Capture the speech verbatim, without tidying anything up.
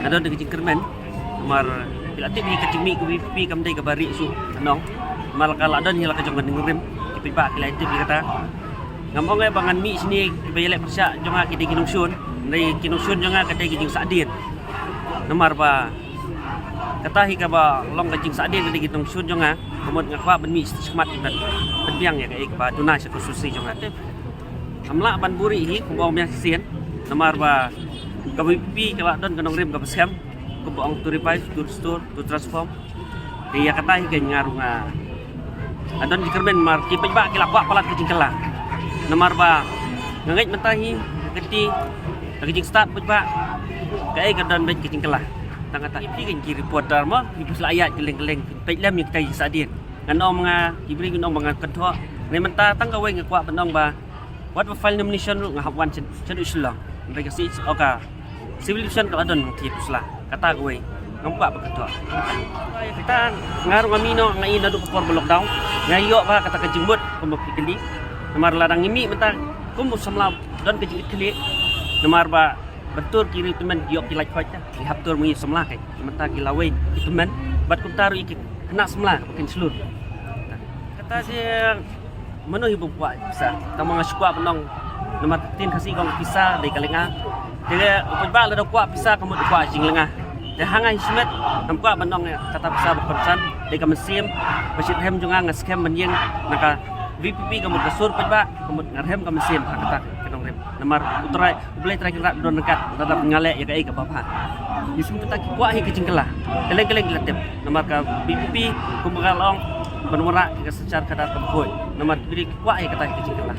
Nga don da ka jingkyrmen namar phi la tip hi ka jingmih ka VPP kam dei kaba rieh shuh, nong. Namar ka la don hi la ka jong ka nongrim, ki paidbah ki la tip hi kata. Ngam ong ïa ba ngan mih shane kiba ïaleh pyrshah jong nga ki dei ki nongshun, hynrei ki nongshun jong nga ka dei ki jingsahdien. Namar ba kata hi kaba long ka jingsahdien ka dei ki nongshun jong nga, ka mut nga kwah ban mih shakhmat ban pynbiang ïa kaei kaba duna sha ka konstituensi jong nga. Te ngam lah ban buhrieh hi kumba ong biang shisien, namar ba ka VPP ka la don ka nongrim kaba skhem, kumba ong to revive, to restore, to transform. Te ïa kata hi ka nga ruh nga, nga don jingkyrmen namar ki paidbah ki la kwah palat ka jingkylla. Namar ba nga ngeit mynta hi ka kti, ka jingstad paidbah, kaei ka don beit ka jingkylla. Tang kata phi, ki reporter mo, phi la ïaid kylleng kylleng, phi peit lem ïa kita ki jingsahdien. Ngan ong nga, ki briew kin ong ba nga kynthoh. Hynrei mynta tang kawei nga kwah ban ong ba wat ba file nomination ruh nga hap wan sha, sha Shillong. Hynrei ka CHO, ka civil division ka la don ki pyrshah. Kata kawei ngam kwah ban kynthoh. Kata nga ruh nga mih noh, nga i naduh ka por ba lockdown. Nga ïoh ba kata ka jingmut kumba phi kylli. Namar lada ngi mih mynta kum u samla don ka jingkitkhlieh. Namar ba ban tur ki riew tymmen ki ïoh ki lait khoit, ki hap tur ma ngi samla, kai mynta ki lawei ki tymmen bad kumta ruh ïa ki khynnah samla ba kin shlur. Kata shi mano hi bym kwah pisa, tang ma nga shu kwah ban ong. Namar ka ktien Khasi ka ong pisa dei ka lynga. Te u paidbah lada kwah pisa ka mut u kwah jinglynga. Te ha nga hi shimet ngam kwah ban ong kata pisa ba kongsan, dei ka mynsiem ba shi rhem jong nga, nga skhem ban ïeng na ka VPP ka mut ka sur paidbah, ka mut nga rhem ka mynsiem ha kata ka nongrim. Namar U Trai, U Blei Trai Kynrad u don ryngkat, lada nga leh ïa kaei kaba bha. Ngi sngewthuh ta ki kwah hi ka jingkylla. Kylleng kylleng ki la tip. Namar ka VPP kumba ka long ban wanrah ïa ka synshar khadar kaba khuid. Namar ki briew ki kwah hi kata hi ka jingkylla.